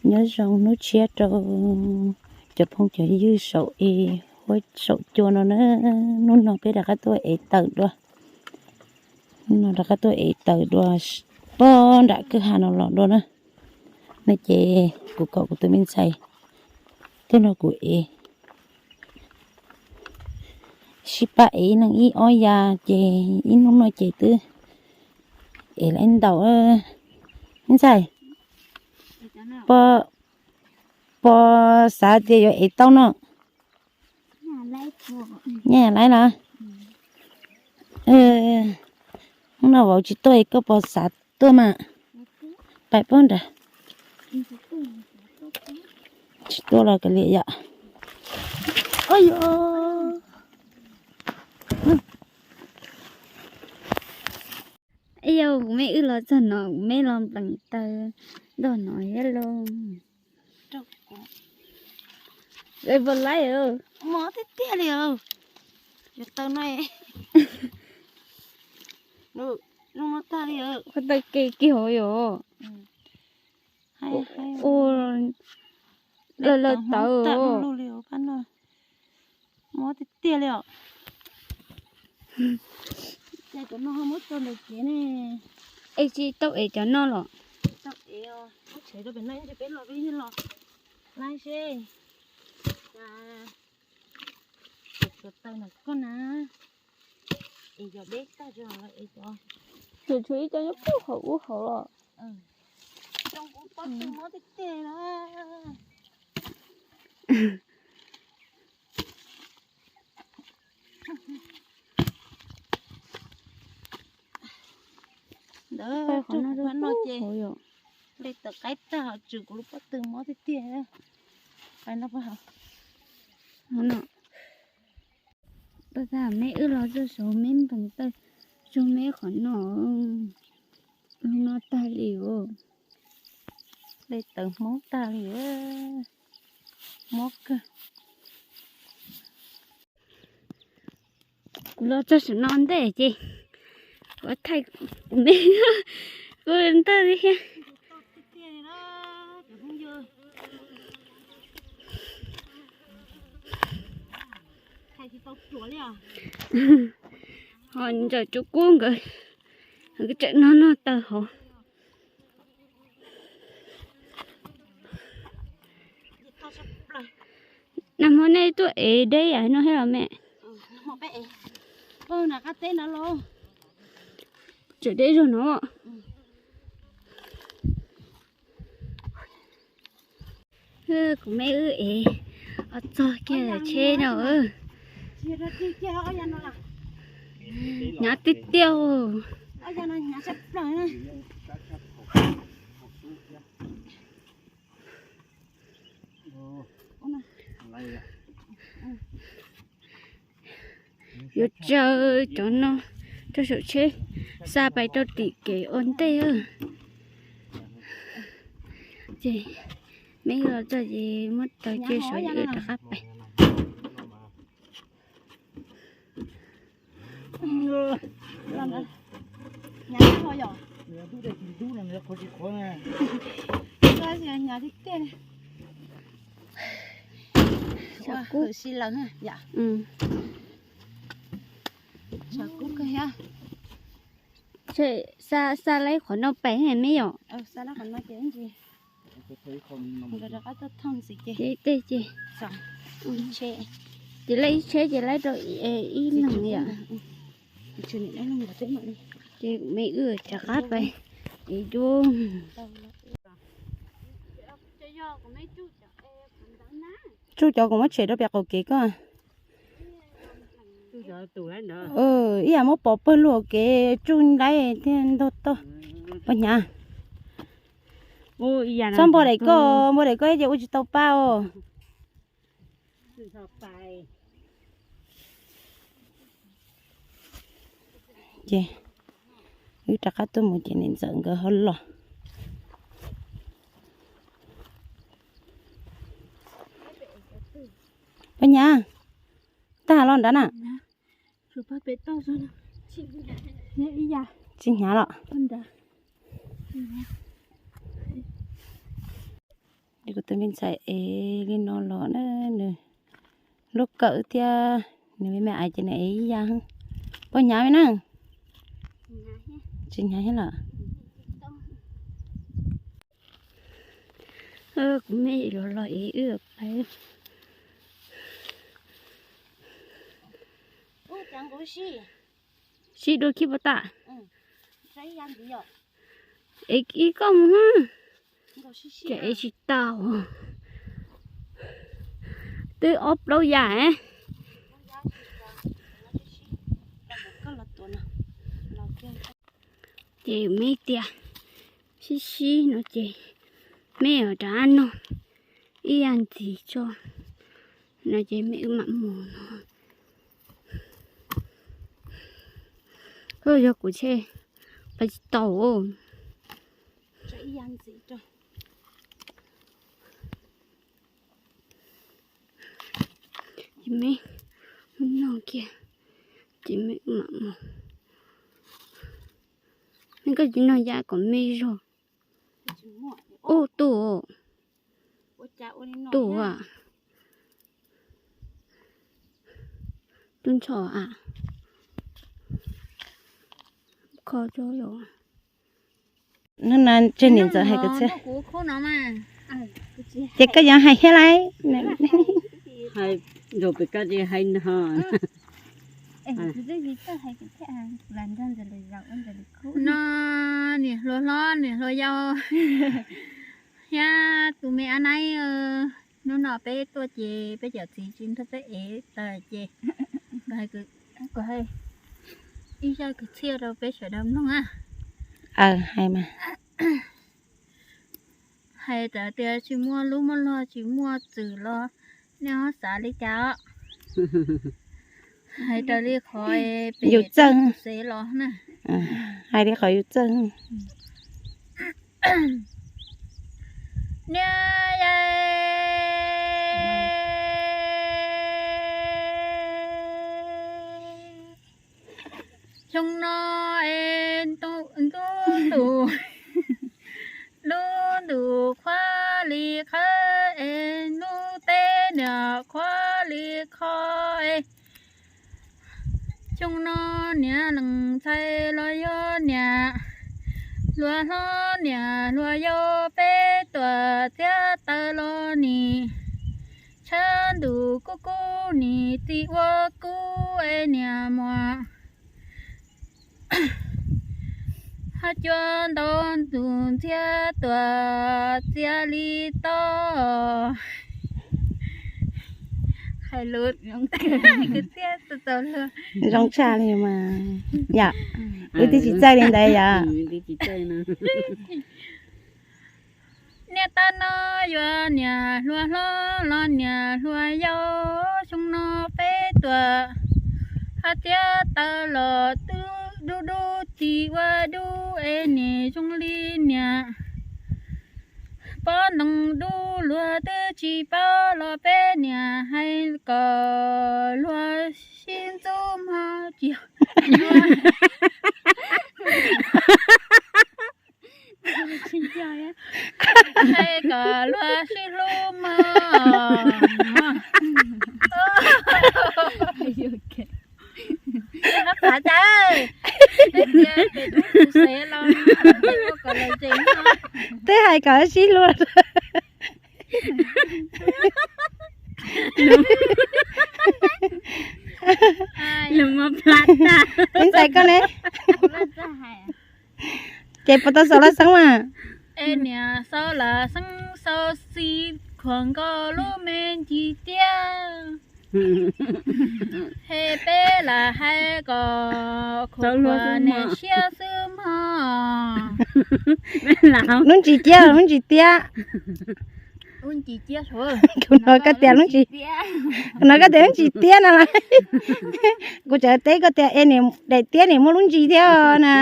Nyob zoo hnub tshiab rau cov phooj cov ywg saum es huab saum cua no na. Hnub no peb rov qab tuaj ev taws dua. Hnub no rov qab tuaj ev taws dua pog nram kwj ha no los dua na. No ces kuv kom kuv tus me ntxhais tuaj nrog kuv ev. Sib pab ev ib leeg ib ob ya ces ib hnub no ces twb ev lawm ntau. Me ntxhais, pog xav tias yuav ev tau no. Nyaj laiv los? Hnub no vauv tsis tuaj es koj puas xav tuaj mas? Pais puag nrad. Tsis tuaj los kav liam yom. Ib yam kuv me wb los txog no, kuv me los nplees taws ntog no thiab lauj. Mob tiag tiag li os. Yuav taws no, zoo no tag li os. Koj taws ke kiag hauv yom. Ua lawv lawv tawv. Mob tiag tiag li os. Ces cov no ho muab tso ntawm kev ne. Es tsis tau ev cov no los? Tsis tau ev os, muab tshem rau pem no ces peb los peb yeej los laib seb. Tshuav taws ntawm koj na. Es cov deb tag tsis los es cov. Tshuav tshuav ib co nyob puag hauv ub hauv los. Zoo kuv pob tw mob tiag tiag na. Ntawd qhov no ces nqis tawm qaib tag ho tshuav kuv lub pob tw mob tiag tiag. Pais no pab hauv. Pab tag me wb los txog saud me npees taws, tsuag me qhov no, no tag li os. Nqis tawm hmoob tag li, mob kawg. Kuv los txog saum no ntej ces kuv thaij kuv me, kuv ntawd li thiab. Ho ntawm Tsuv Kub nkawd, nkawd tseem no no taws hauv. Nag hmo nej tuaj ev deb yam no thiab los me? Tseem deb zog no. Kuv me wb ev txog kiag tsheb no. Hnyav tiag tiag. Yuav tsaws cov no rau saum tsheb xa pais rau tim kev ua ntej. Ces me los txog ces muab taws cia saum rov qab pais. Xa laib qhov no pais me yom. Tej ces, ces laib ib tsheb ces laib rau ib leeg yom. Ces me wb rov qab pais ev dua. Tsuj cov kuv muab tshem rau pem qaum kev koj. Ib yam muab pov pawg lug hauv kev tsuj laib thiaj ntog toj. Poj hnyav, txhob npog daim koj, npog daim koj ces ua tsis tau pa os. Ces wb rov qab tuaj mus ces niam ntxawm nkawd ho los. Poj hnyav, tag los nrad na. Tsis hnyav los. Kuv tus me ntxhais ev li no los na, nws hlub kawm thiab, nws me me ais ces nws ev ib yam. Puas hnyav me na? Tsis hnyav thiab los? Kuv me los los ev wb pais. Sib dua khib puas tag? Ev ib koj mus, ces ev tsis tau. Twb ob plaub yam. Ces me tias sib sib no ces me rov qab noj ib yam ntxiv tso no ces me wb mam mus no. Yog kuv tshe pais tsis tau. Ces me noj kiag, ces me mam mus. Me koj tsis noj yam kom me zog. Ub, tuaj, tuaj. Tub ntxhais a, kho tso los. Hnub no tseg niam ntxawm hais kwv txhiaj. Ces koj yuav hais thiab lauj. Hais rau pem koj ces hais no. No niam hluas hlob niam hluas yau thiab tus me ab naib, hnub no peb tuaj ces peb cov txiv tsis nrog peb ev taws ces kuv hais ib zaj kwv txhiaj rau peb sawv daws mloog na. Hais mas. Hais txawm tias tsis muaj lub muaj luag tsis muaj txwm los nej ho xav li cas os? Hais raws li qhov pem yus txawj xev los na. Hais li qhov yus txawj. Niam, xyoo no es ntuj ntuj, lub ntuj qhuav li qhawv es lub teb niam qhuav li qho es. Xyoo no niam leej ntxhais los yog niam hluas hlob niam hluas yau peb tuam txiav taws los nim tshav ntuj kub kub nim txiv ua kub es niam muam hab cua ntau ntuj ntxiag tuam txiav li toj. Hais lus kwv txhiaj txaus luag. Zoo tshaj li mas yom. Wb twb tsis txawj li ntawd yom. Niaj tab no yuav niam hluas hlob los niam hluas yau, xyoo no peb tuam hab txiav taws los twb dub dub txiv ua dub es nim zoo li niam pob ntoo dub luag twb tsis paub los peb niam hais kom luag sib ntxub mog tsis yog. Hais kom luag sib hlub mog. Twb hais kom sib hlub. Lus mob plab tag. Ib ntxhais koj ne? Ces puas tau xaus laj xeeb mas? Es niam xaus laj xeeb xaus xis khuam nkaus lub me ntsis tiab. Hes peb lam hais kom khuam khuam niam siab xwb mog. Lub ntsis tiab, lub ntsis tiab. Kuv hnov koj tias lub ntsis, kuv hnov koj tias lub ntsis tiab no las. Kuv tseem teb koj tias es niam daim tiab niam muaj lub ntsis thiab na.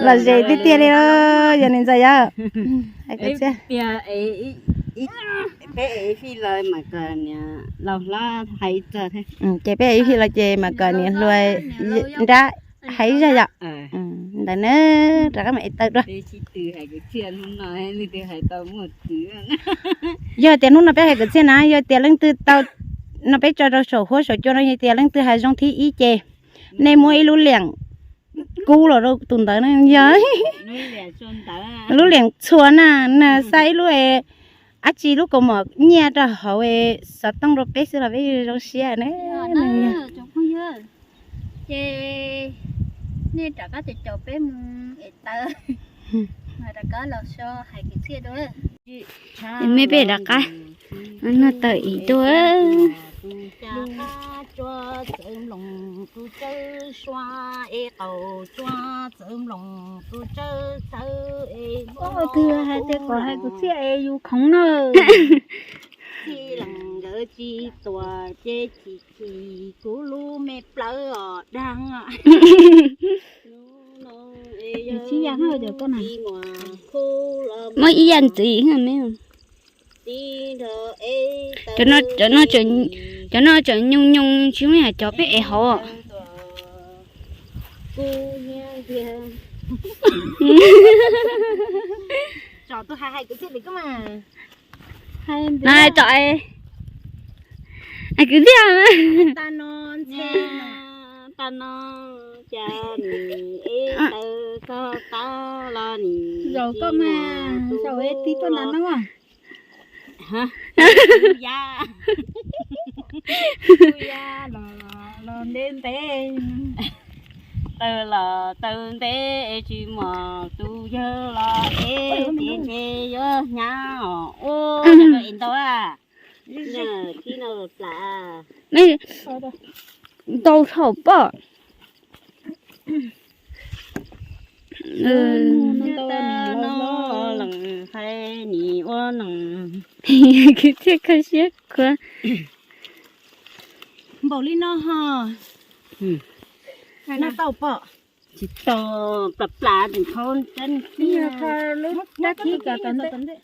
Lom zem tiag tiag li os, yog niam ntxawm yom. Hais kom txiaj. Peb ev fij lawm mas kom niam laus hlob hais txog thiab. Ces peb ev fij lawm ces mas kom niam hluas nrab hais zog yom. ntawd na, rov qab mam ev taw dua. Yog tias hnub no peb hais kwv txhiaj na, yog tias leej twg tau no peb tso rau saum huab saum cua no, yog tias leej twg hais zoo thib ib ces nej muab ib lub liam kub los rau tus ntawd na, yog lub liam txhua na, na xa ib lub dab tsi lub kaus mom nyiaj rau hauv xov tooj rau peb xwb los peb zoo siab na. Ces nej rov qab caum caum peb mus ev taw, rov qab los so hais kwv txhiaj dua. Mej peb rov qab noj taw ib tuaj. Twg hais tias kom hais kwv txhiaj es yus khoov na. Txij lees nkawd tsis tuam ces chim chim kuv lub me plawv os dag. Muab ib yam ntxiv me. Cov no tseem nyoo nyoo tsis muaj yam cov peb ev hauv. No tso, kwv txhiaj mas. Tas no, cas nws ev taw txog tav los nws zaum koj mas, zaum es tig tuaj nram no. Ya, ya los ntev ntev. Taw los taw ntev es tsis mos tus yawg los es ces ntshe yuav hnyav os. Ua es ntau a. Ntau thaum pom. Lees hais nim ua no. Kwv txhiaj kho siab khuav. Npaum li no ho. Noj tau pom. Tsis tau, plas plas tseem kho. Dab khib kom tom ntej.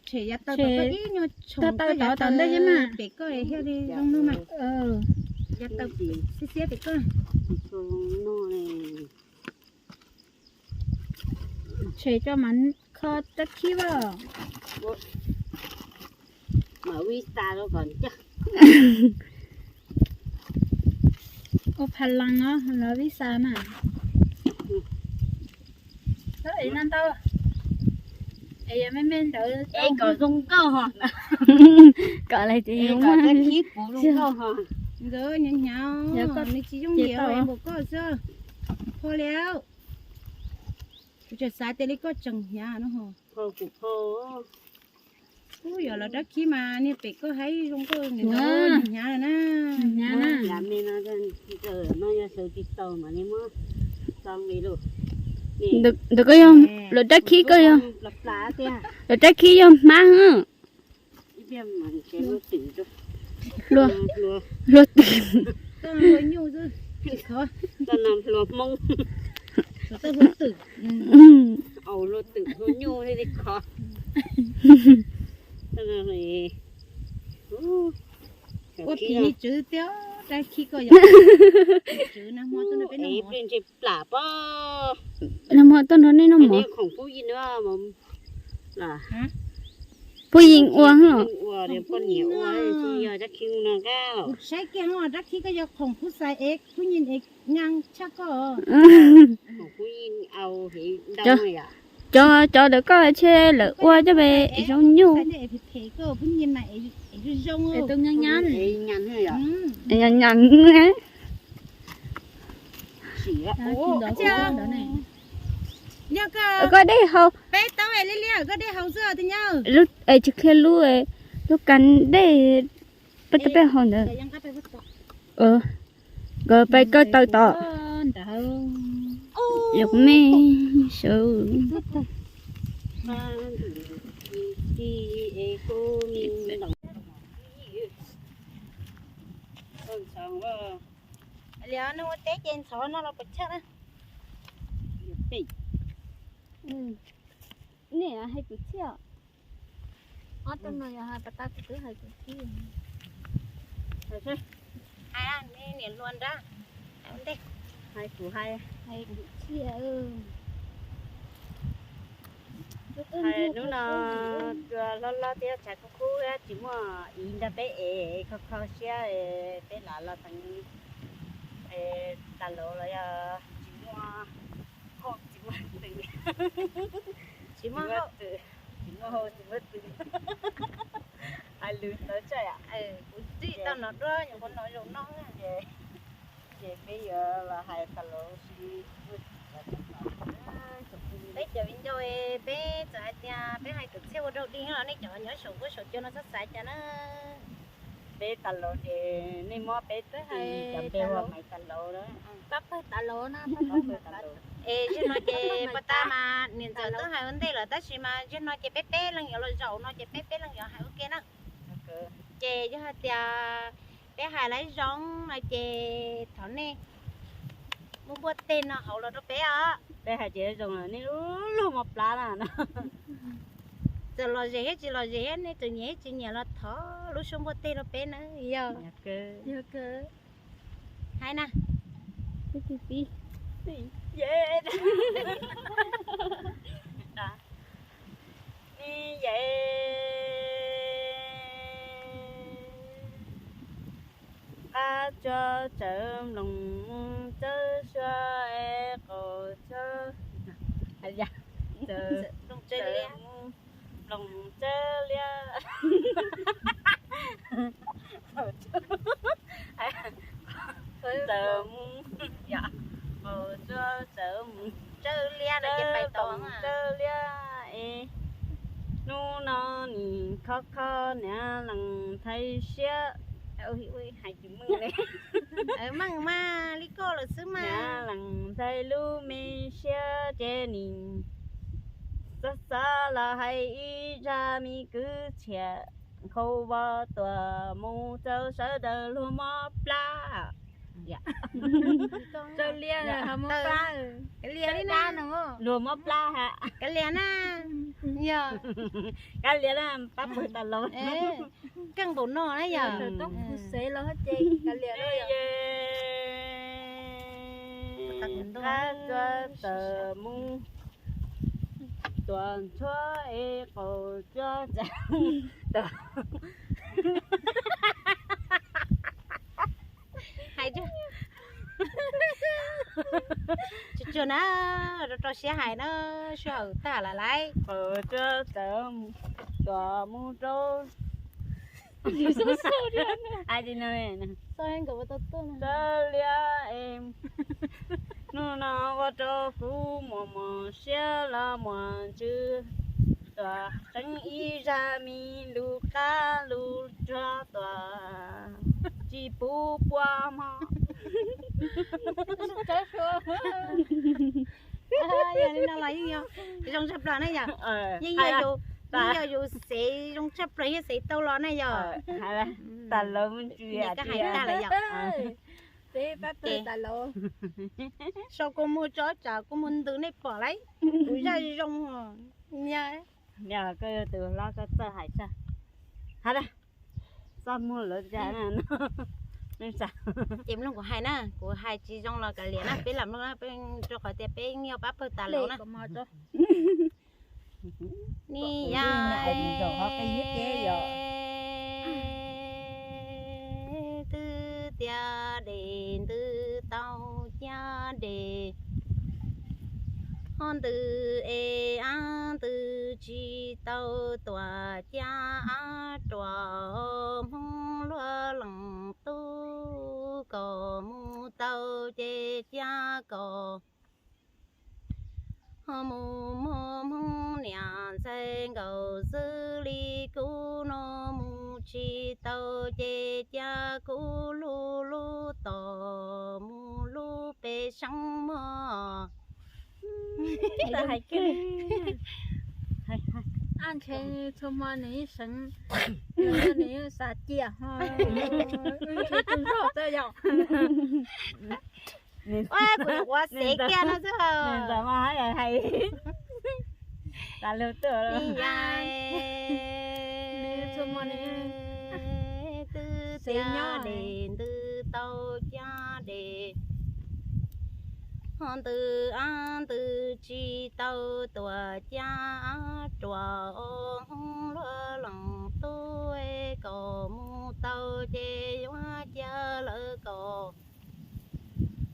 Tshem yav taw kom koj ib nyuag tshoom, tau tau tom ntej mas pem koj thiaj li zoo no mas. Yav taw xiab xiab pem koj. Tshem tso mas kho dab khib as. Mam vij xa rau kom ncaj. Ua pha lees os, los vij xa mas. Tab es no ntau. Es yog me me ntawd es kom zoo nkauj ho. Kom lawm ces es kom dab khib puv zoo nkauj ho. Nkawd hnyav hnyav, nws tsis yooj yim es npaum koj xwb. Phau li, kuv tseem xav tias li koj tseem hnyav no ho. Phau kuv phau. Ub, yog los dab khib mas niag pem koj haib zoo nkauj, nws hnyav na. Hnyav na. Ntawm koj yog, lawv dab khib koj yog, lawv dab khib yog hmab. Hlua twm. Hlua twm, hlua nyuj li kho. Ua phim li tswv tiag, dab khib koj yog. Tswv nag hmo tuaj nrog peb noj mov. Nag hmo tuaj nrog nej noj mov. Phub Yim ua, Phub Yim ua, dab khib no, dab khib koj yog khoom phub xais es phub nyin es nyaa tshaj koj. Cov, cov ntawm koj tshe lawv ua coj pem zoo nyuj. Koj dej haus. Es tsis qhia lub, lub kas dej peb tau peb haus ntawd. Nkawd peb koj taw tom. Yog me sawv. Liam, nws ua teb ces ntxhov no los puas tshaj na? Nej hais kwv txhiaj. Ob tug no yog hais pas tas kuv twb hais kwv txhiaj. Hais, niam hluas nrab, hais ua ntej. Hais kuv hais. Hais hnub no cua hlob hlob thiab tshav kub kub, tsis muaj ib nrog peb es kho kho siab, peb lam los teev tas laus los yog tsis muaj hauj, tsis muaj twm, tsis muaj hauj, tsis muaj hauj tsis muaj twm. Hais lus tawv tsawj. Kuv twb tau hnov duab nyuam qhuav hnov zaum no. Ces peb yuav los hais tas laus si. Peb cov viv ncaus, peb txawm hais tias peb hais kwv txhiaj ua raug dig los nej cov nyob saum nkuaj saum cua no txhob xav cas na. Peb tas laus ces nej muab peb tus cov npe ua Maiv tas laus, pab pawg tas laus na. Es zaum no ces pab tas mas niam ntxawm twb hais ua ntej lawm tab sis mas zaum no ces peb peb leeg yuav los zaum no ces peb peb leeg yuav hais ua ke na. Ces yog hais tias peb hais lawv zoo no ces thov nej muab npuaj teg no hauv los rau peb os. Peb hais tias zoo nej lub luag mob plab na no. Txawm lom zem thiab tsis lom zem thiab nej txawm nyiam thiab tsis nyiam los thov lub suab npuaj teg rau peb na yog. Hais na. Qab tsuag tsawv mloog mus tsawb sua es qaum tsuag, tsawv mus mloog tsawb liab. Tsawv mus, qaum tsuag tsawv mus tsawb liab, tsawb liab es hnub no nim khov kho niam lees nthaij siab. Hais tsis meej li. Meej mas li koj lawm xwb mas. Niam lees nthaij lub me siab ces nim xav xav los hais ib zaj me kwv txhiaj nkhaus vos tuam mus rau sawv daws luag mob plab. Tsawb liab, mob plab. Luag mob plab ha. Kav liam na. Yog. Kav liam na, pab pawg tas laus. Keej npaum no na yog. Xev los ces kav liam na yog. Qab tsuag tsawv mus tuam ntxhuab es qaum tsuag tsawv tuam. Hais tsuag tsuag na, rau rau siab hais na, sij hawm tag lawm lauj. Qaum tsuag tsawv tuam mus rau tsawb liab es hnub no ua rau kuv muaj mob siab los muaj ntsws tuam, tseeb ib zaj me lus qab lus tsuag tuam, tsis pub puab mob. Yog li no los yeej yog zoo tshaj plaws na yog. Yeej yog yus, yeej yog yus xev zoo tshaj plaws thiab xev tau los na yog. Tas laus mus ntsis, koj hais tag lawm yog. Peb pab pawg tas laus. Sau kua muag tso tsam kua muag ntws nej pom lauj. Kuv zaj zoo os. Niam, koj yog tus hlob koj txawj hais tshaj. Ha, txaj muag lawv cas na no. Ces mloog kuv hais na, kuv hais tsis zoo los kav liam na, peb lam mloog na, rau qhov tias peb yeej yog pab pawg tas laus na. Ni yog twb tias de ntws tau caj de, ho ntws es ab ntws tsis tau tuam, caj ab ruam Hmoob luaj leej tub, kom mus tau ces caj kom ho mus muag Hmoob niam ntxhais nkaus xwb li. Kuv no mus tsis tau ces caj kuv lub lub tom mus lub pem seeb muag. Ab ntshe txhua hmo nws yeej seev, nws yeej xav ciam ho wb ntshe tus zog txawj yom. Kuv nyuam qhuav xev kiag no xwb. Ntxawm mas hais tas lug tuaj li. Twb tias de ntws tau caj de, Ho ntws ab ntws tsis tau tuam caj ruam os, Hmoob luag leej tub, kom mus tau ces yuav cia lawv kom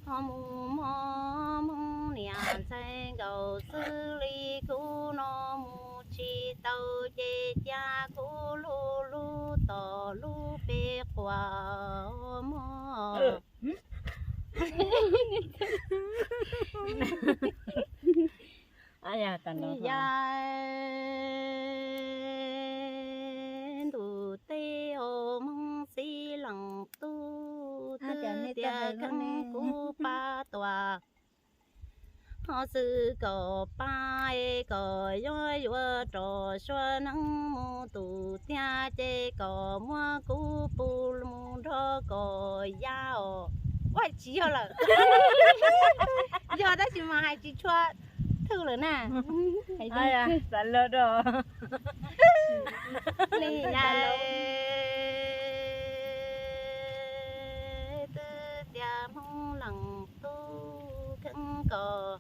ho mus mog. Hmoob niam ntxhais nkaus xws li kuv no mus tsis tau ces cia kuv lub lub tom lub peb quas mog. Yav ntuj teb os, Hmoob xib leej tub, twb tias kheej kuv pab tuam, ho xwb kom pab es kom yuav yuav rau suav neeb mus tus tiag ces kom muab kuv pub mus nrog kom yaj os. Ua tsis yog lawm. Yog tab sis mas hais tsis tshua thwj lawm na. Xav lawm rau li yas twb tias Hmoob leej tub kheej kom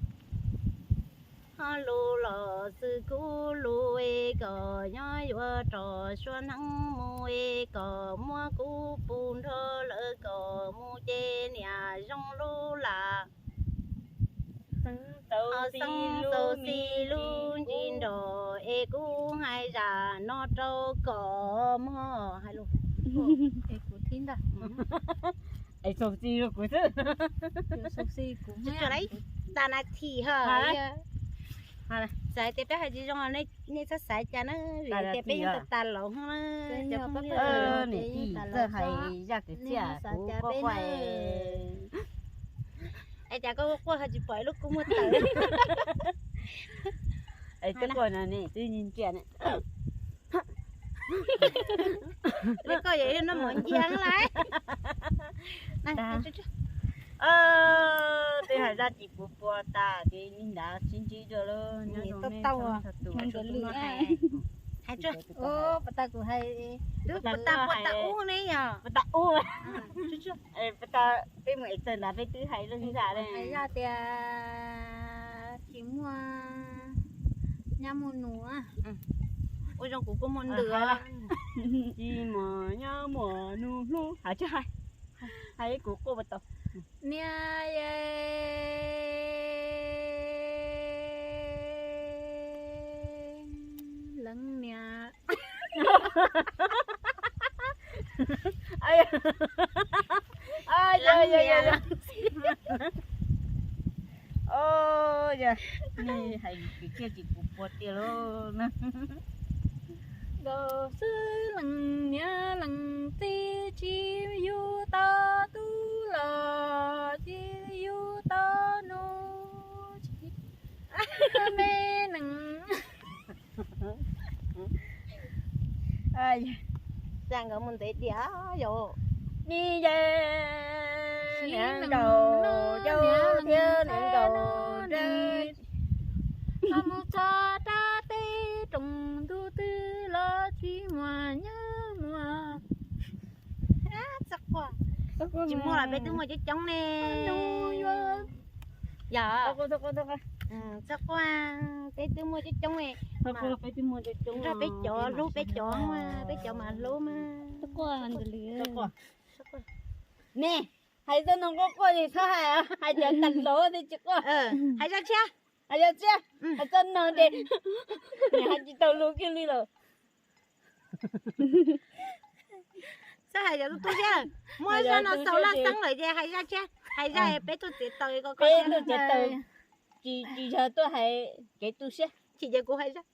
ho lus los xwb kuv lus es kom nyob yuav rau suav neeb mus es kom muab kuv pub nrog lawv kom mus ces niam zoo lub lam xeeb tau xi lub ntsig nrog es kuv hais zaj no rau kom mog. Hais lus es kuv thib ntag. Es xaus xi rau kuv xwb. Xaus xi kuv tsis tshua laiv tas nas this ho. Txawm tias peb hais tsis zoo nej txhob xav cas na, vim tias peb yeej tas tas laus na. Niam tij txawj hais zaj kwv txhiaj kuv quaj quaj. Es cas koj quaj ho tsis pom lub kua muag tawm? Es twb quaj no ne, twb ntsia ne. Li koj yog noj mov ncia lawm. Twb hais zaj tsis puv pua tas ces li ntawd sib ntsib dua lawm. Nyob zoo nej txhua tus. Hais tsuag, puas tas kuv hais, puas tas ub ne yog? Puas tas ub? Puas tas peb mus ev taws ntawd peb twb hais lub zaj, hais zaj tias tsis muaj nyab muaj nus. Ua zoo kuv kuj muaj ntws. Tsis muaj nyab muaj nus hlub, hais tsis hais, hais kuv quaj puas tau. Niam yej leej niam. Yog nej hais kwv txhiaj tsis puv pua tiag lauj. Nkaus xwb leej niam leej txiv tsis yug tau tub los tsis yug tau nus, tsis me nees. Txaj nkawd mus ntev tiag yom. Ni ye, niam nkaus yau thiab niam nkaus dab, ho mus txog rau teb rooj ntuj twg los tsis muaj nyab muaj. Tsis muaj los peb twb muaj coob coob ne. Yog, txhob quaj, peb twb muaj coob coob ne. Nrog peb cov hlub peb cov, peb cov mas hlub mas. Ne, hais txoj no quaj quaj es txhob hais, hais cov tag lov thiaj tsis quaj. Hais zaj tshiab, hais zaj tshiab, hais txoj no ces niam hais tsis tau lus kiag li lawm. Txhob hais cov tu tu siab, muab zaj no xaus laj xeeb lawm ces hais zaj tshiab, hais zaj peb tuaj txiav taws ko, peb tuaj txiav taws, tsis yog tuaj hais kev tu siab. Chim ces kuv hais zaj,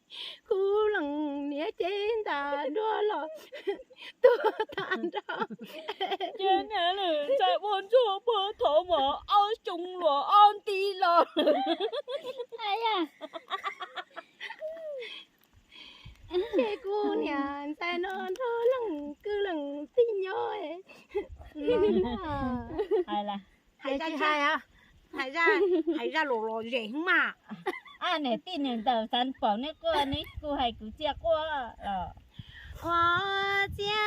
kuv leej niam ces ntas duab los tuag tag nrho. Cia niam lwm ntxhais ua ntsuag puag thaum mas ob xyoo luam ob nti los. Ces kuv niam ntxhais no nrog leej kwv leej tij nyob. Hais, hais zaj los los zem mas. Ab, niam tij niam ntxawm xav pom neb quaj neb kuj hais kwv txhiaj quaj los. Ua txiaj.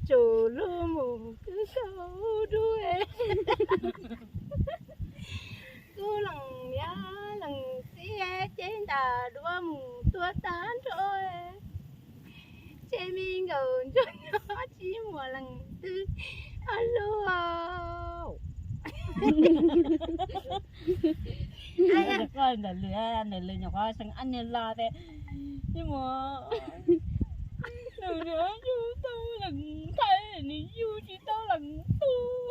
Tsum lub mus twb kaus dub, kuv lees niam lees txiv ces ntas duab mus tuag tag nrho, ces me nkawm ntsuag nyob tsis muaj leej twg hlub. Koj ntawm lwm, ntawm lwm nyuam qhuav seev ab niag los tias, ib muag, nws yuav yug tau leej ntxhais, nws yug tsis tau leej tub.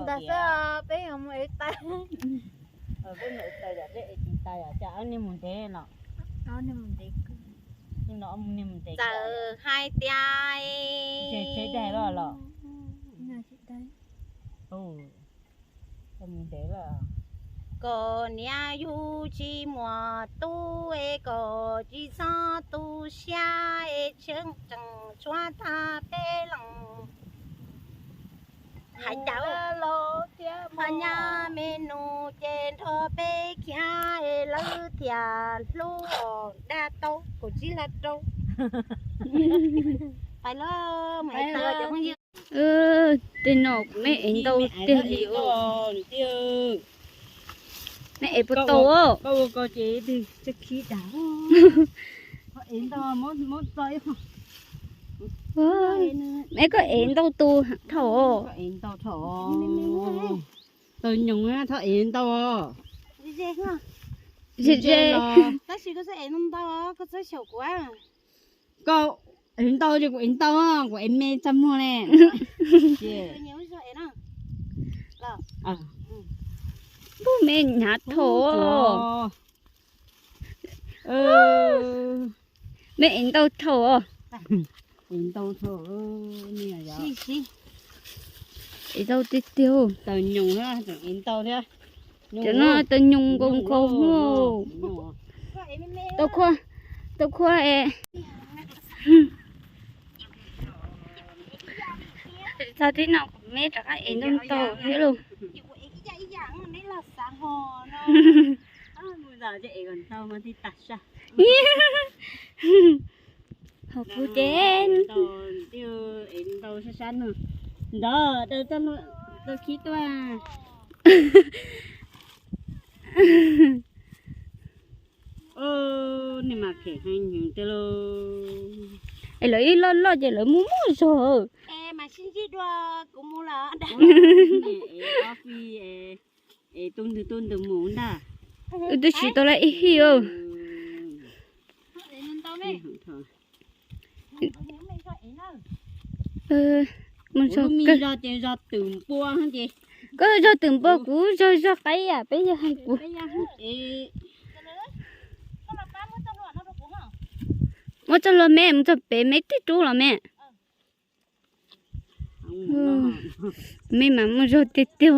Ntag xwb, peb yuav mus ev taws. Peb mus ev taws yom, peb ev tsis tas yom, cas ob niag mus ntev no. Ob niag mus ntev, txawm hais tias tsheb daig los los. Mus ntev lawm. Koj niam yug tsis muaj tub es koj tsis txhob tu siab es tseem tshuav tag peb leej. Hais cas, nyab me nus ces nrog peb khiav es lawv thiaj hlub os, dab tau kaum tsib lab rau. Pais lawm. Tej no kuv me ev ntau tiag li. Me ev puas tau os? Me koj ev ntau tus dhau. Taws nyoos txhob ev ntau. Ze ze. Tab sis koj txhob ev ntau, koj txhob xyaum kuv. Koj ev ntau ces kuv ev ntau, kuv ev me txaj muag ne. Npug me hnyav dhau. Me ev ntau dhau. Ev ntau tiag tiag. Cov no taws nyoos nkaus nkaus. Tau khuab, tau khuab es. Txog tib no kuv me rov qab ev ntau ntau thiab lauj. Hauv kuv ces ntau sab sab no. Nrov, tau khib tuaj. Nws mas phem heev tiag lauj. Es lawv ib loj loj ces lawv muaj muaj zog. Es tub ntwg tub ntwg mus ntag. Wb twb siv tau lawm ib hib. Mus zog, zog twm npua ces. Koj zog twm npua, kuv zog zog qaib yam peb yog heev kuv. Muab txoj hlua me, mus txog pem me tib rub los me. Me mas muaj zog tiag tiag.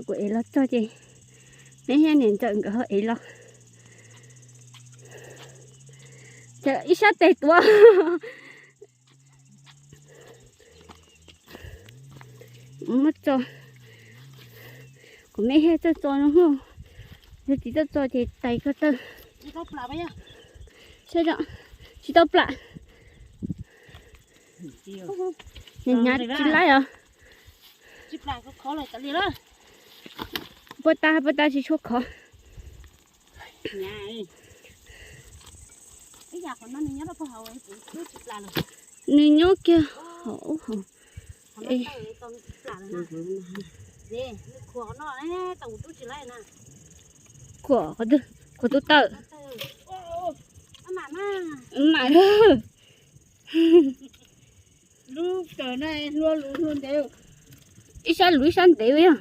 Kuv ev los txog ces me thiab niam ntxawm nkawd ho ev los. Ib sab tes tuav. Muab tso. Kuv me thiab txawj tso no. Yog tsis txawj tso ces tais ko taw. Saib, tsis tau plam. Hnyav hnyav tsis laib os. Puag ta puag ta tsis tshua khov. Nws nyob kiag hauv ub hauv. Khuam qhov twg, khuam tus tawm. Mam. Ib sab luv ib sab ntev yog.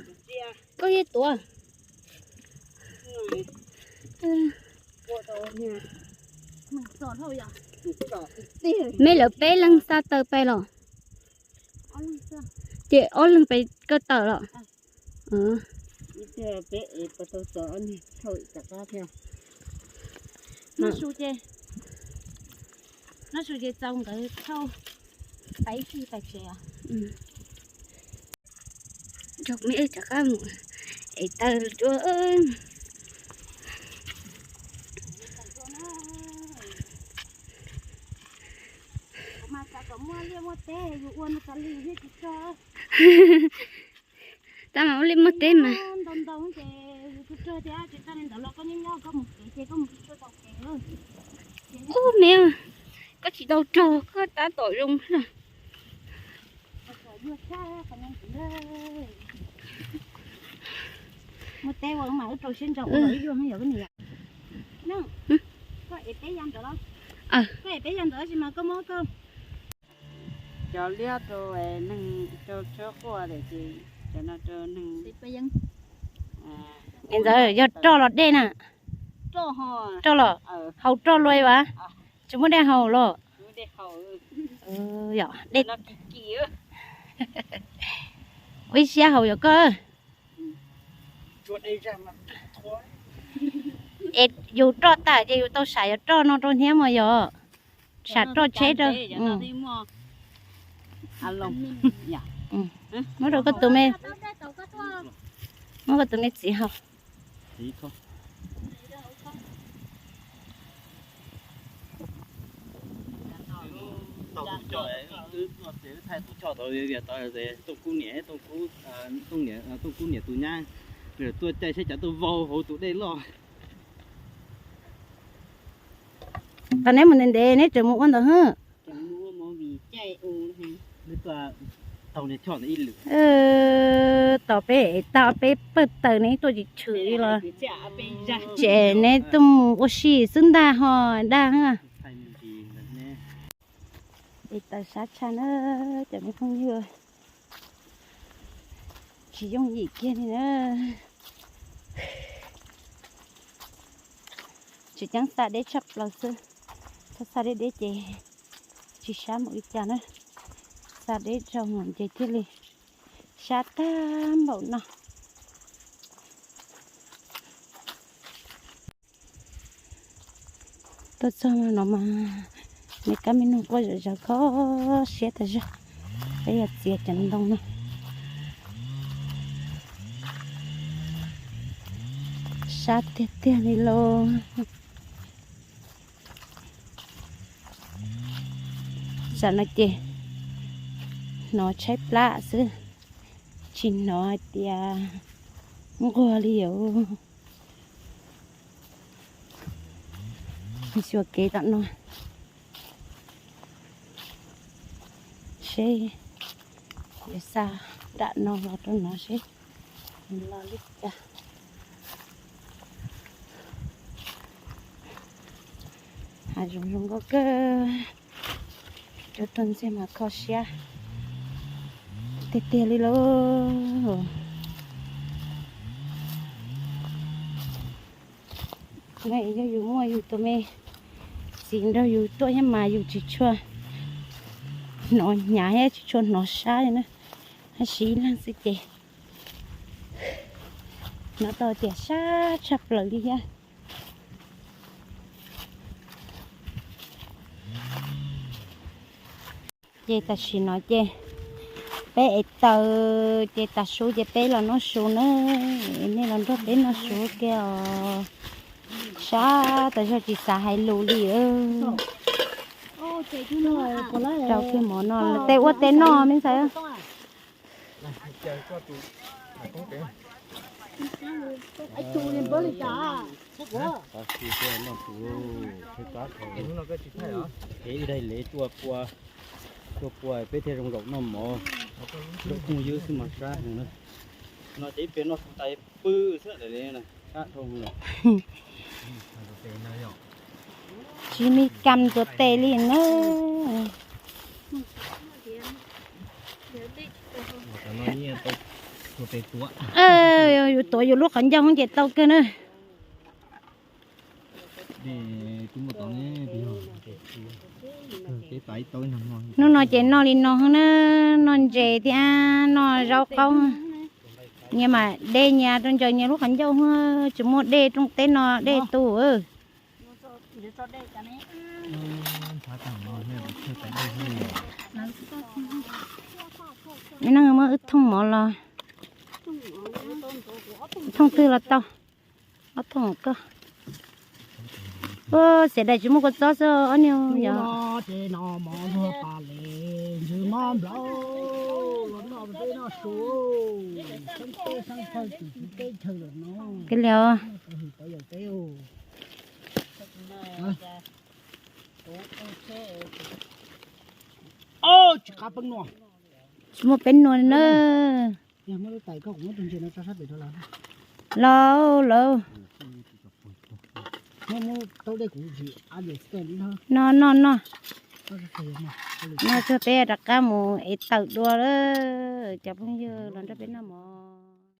Koj yeej tuav. Me lawv peb leeg xa taws pais los? Ces ob leeg pais kaw tawm los? Noj su ces txaus nkawd thauj pais ib txhij pais tsev os. Rov qab mus Es tawg rua. Tab mas ua li muaj teb mas. Ub me, koj tsis tau raug koj tab tom zoo. Cov liab rau neeg, rau tshab quaj ces cov no rau neeg. Es ntawd yog roj los dej na? Roj los, haus roj luaj vas, tsis muaj dej haus los? Ua ib siab haus yog koj. Es yus roj tag ces yus tau sam yog roj no rau hnyiab mas yog sam roj tsheb rau. Muab rau koj tus me, muab koj tus me txiv haus. Tooj Kub niam, Tooj Kub niam tus nyab, tuaj caij saib cov tuaj vau hauv tus dej loj. Qhov neb mus ntev ntev neb tseem mus ua ntawd hwb. Tos peb, tos peb pawg taws neb tuaj tsis tshwm li los. Ces neb tuaj mus ua si xwb ntag ho dag. Es taws sab tshaj na, cov me phooj ywg, tsis yooj yim kiag li na. Tsis ceeb xa deb tshaj plaws xwb, txhob xa deb deb ces tsis sab mus li cas na. Xa deb rau mus ces thiaj li sab tag npaum no. Tuaj txog no mas me kab me noog quaj zom zaws kho siab tas zog. Peb yog txiav cov ntoo no. Sab tiag tiag li lauj. Tsam no ces hnov tshaib plab xwb, tsis hnov hais tias nquag li yom. Xyuas kev tom no seb, yuav xa nram no los rau no seb los li cas. Hav zoov zoo nkauj kawg, cov tuaj ntxiag mas kho siab tiag tiag li lauj. Yog yus muaj yus tus me txiv nrog yus tuaj thiab mas yus tsis tshua hnov hnyav thiab tsis tshua hnov sab li na. Hab sib leeg xwb ces hnov tau tias sab tshaj plaws li thiab. Ces tam sim no ces peb ev taws ces tas su ces peb los noj su na. Nej los nrog peb noj su kiag os. Sab tas zog tsis xav hais lus li. Rau kiag mov no, tej ua tej noj me ntxhais. Ib daim lev tuaj pua, tuaj pua peb thiaj zoo nkaum noj mov. Zaub tooj ywb xwb mas sab heev na. No ces ib pliag noj su tas pw xwb daim lev na, sab dhau lawm. Tsis me kam tuav tes li na. Yus tuav yus lub qhov ncauj ces tau kawg na. Hnub no ces noj li no na, noj ntses thiab noj zaub qaub. Nyias mam de nyias rau ntsaws nyias lub qhov ncauj, tsis muaj dej rooj teb no dej tu. Neej muab wb thooj mov los. Thooj twg los tau, ob thooj koj. Xiam dais tsis muaj kua txob xwb ob niag yog. Ces no mov luag pas le, ntsws mob nplaum los noj peb noj su, xeeb teb xeeb thaw tim teb chaws lawm no. Koj liam. Tsis qab peb nua. Tsis muaj peb nua na. Los lawm. No no no. No tsuag peb rov qab mus ev tawm dua lawm cov phooj ywg los nrog peb noj mov.